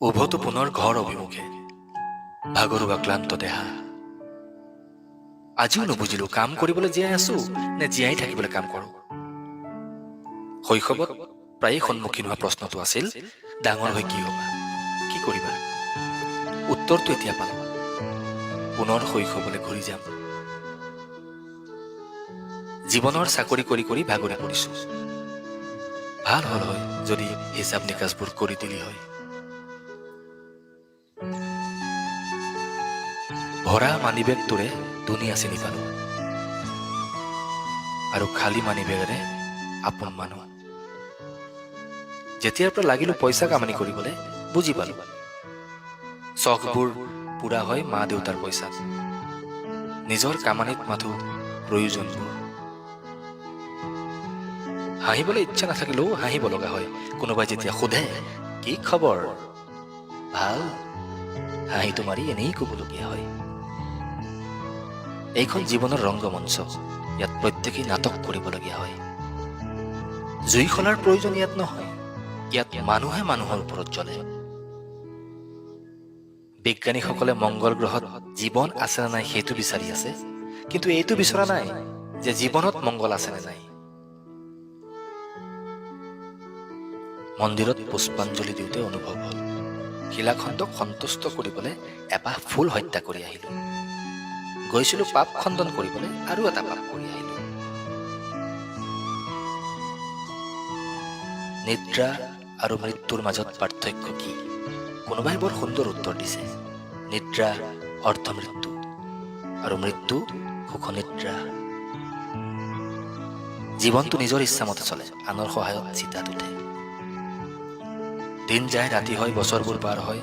উভতো পুনৰ ঘৰ অভিমুখে, ভাগৰুৱা ক্লান্ত দেহা। আজিও নুবুজিলো, কাম কৰিবলৈ জীয়াই আছো নে জীয়াই থাকিবলৈ কাম কৰোঁ। শৈশৱত প্ৰায়ে সন্মুখীন হোৱা প্ৰশ্নটো আছিল, ডাঙৰ হৈ কি হ'বা, কি কৰিবা? উত্তৰটো এতিয়া পালো, পুনৰ শৈশৱলৈ ঘূৰি যাম। জীৱনৰ চাকৰি কৰি কৰি ভাগৰি পৰিছো। ভাল হ'ল হয় যদি হিচাপ নিকাচবোৰ কৰি দিলি হয়। ভৰা মানিবেগটোৰে দুনীয়া চিনি পালো আৰু খালী মানিবেগেৰে আপোন মানুহ। যেতিয়াৰ পৰা লাগিলো পইচা কামানি কৰিবলৈ, বুজি পালো, চখবোৰ পূৰা হয় মা দেউতাৰ পইচাত, নিজৰ কামানিত মাথো প্ৰয়োজনবোৰ। হাঁহিবলৈ ইচ্ছা নাথাকিলেও হাঁহিব লগা হয় কোনোবাই যেতিয়া সোধে, কি খবৰ? ভাল। হাঁহিটো মাৰি এনেই ক'বলগীয়া হয়। এইখন জীৱনৰ ৰংগমঞ্চ, ইয়াত প্ৰত্যেকেই নাটক কৰিবলগীয়া হয়। জুইশলাৰ প্ৰয়োজন ইয়াত নহয়, ইয়াত মানুহে মানুহৰ ওপৰত জ্বলে। বিজ্ঞানীসকলে মংগল গ্ৰহত জীৱন আছে নে নাই সেইটো বিচাৰি আছে, কিন্তু এইটো বিচৰা নাই যে জীৱনত মংগল আছে নে নাই। মন্দিৰত পুষ্পাঞ্জলি দিওঁতে অনুভৱ হ'ল, শিলাখণ্ডক সন্তুষ্ট কৰিবলৈ এপাহ ফুল হত্যা কৰি আহিলোঁ। গৈছিলোঁ পাপ খণ্ডন কৰিবলৈ, আৰু এটা পাপ কৰি আহিলোঁ। নিদ্ৰা আৰু মৃত্যুৰ মাজত পাৰ্থক্য কি? কোনোবাই বৰ সুন্দৰ উত্তৰ দিছে, নিদ্ৰা অৰ্ধমৃত্যু আৰু মৃত্যু সুখনিদ্ৰা। জীৱনটো নিজৰ ইচ্ছামতে চলে, আনৰ সহায়ত চিতাত উঠে। দিন যায়, ৰাতি হয়, বছৰবোৰ পাৰ হয়।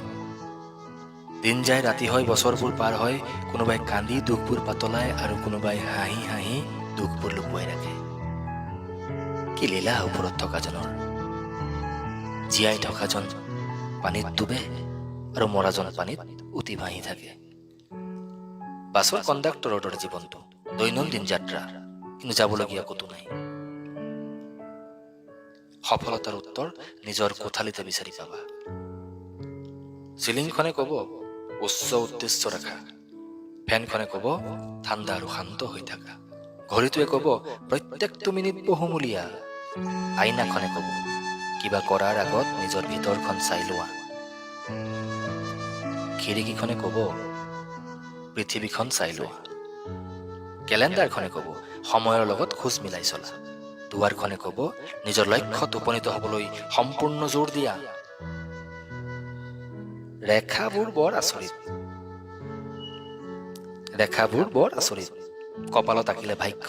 দিন যায়, ৰাতি হয়, বছৰবোৰ পাৰ হয়। কোনোবাই কান্দি দুখবোৰ পাতলায় আৰু কোনোবাই হাঁহি হাঁহি দুখবোৰ লুকুৱাই ৰাখে। কি লীলা ওপৰত থকাজনৰ! জীয়াই থকাজন পানীত ডুবে আৰু মৰাজন পানীত উটি ভাঁহি থাকে। বাছৰ কণ্ডাক্টৰৰ দৰে জীৱনটো, দৈনন্দিন যাত্ৰা, কিন্তু যাবলগীয়া ক'তো নাই। সফলতাৰ উত্তৰ নিজৰ কোঠালিতে বিচাৰি পাবা। চিলিংখনে ক'ব, উচ্চ উদ্দেশ্য ৰাখা। ফেনখনে ক'ব, ঠাণ্ডা আৰু শান্ত হৈ থাকা। ঘড়ীটোৱে ক'ব, প্ৰত্যেকটো মিনিট বহুমূলীয়া। আইনাখনে ক'ব, কিবা কৰাৰ আগত নিজৰ ভিতৰখন চাই লোৱা। খিৰিকীখনে ক'ব, পৃথিৱীখন চাই লোৱা। কেলেণ্ডাৰখনে ক'ব, সময়ৰ লগত খোজ মিলাই চলা। দুৱাৰখনে ক'ব, নিজৰ লক্ষ্যত উপনীত হ'বলৈ সম্পূৰ্ণ জোৰ দিয়া। ৰেখাবোৰ বৰ আচৰিত, ৰেখাবোৰ বৰ আচৰিত। কপালত আঁকিলে ভাগ্য,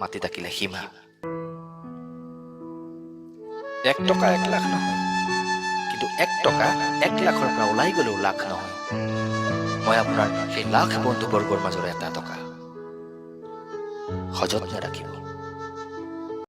মাটিত আঁকিলে সীমা। 1 টকা 1 লাখ নহয়, কিন্তু 1 টকা 1 লাখৰ পৰা ওলাই গ'লেও লাখ নহয়। মই আপোনাৰ সেই লাখ বন্ধুবৰ্গৰ মাজৰ এটা টকা। সযত্নে ৰাখিব।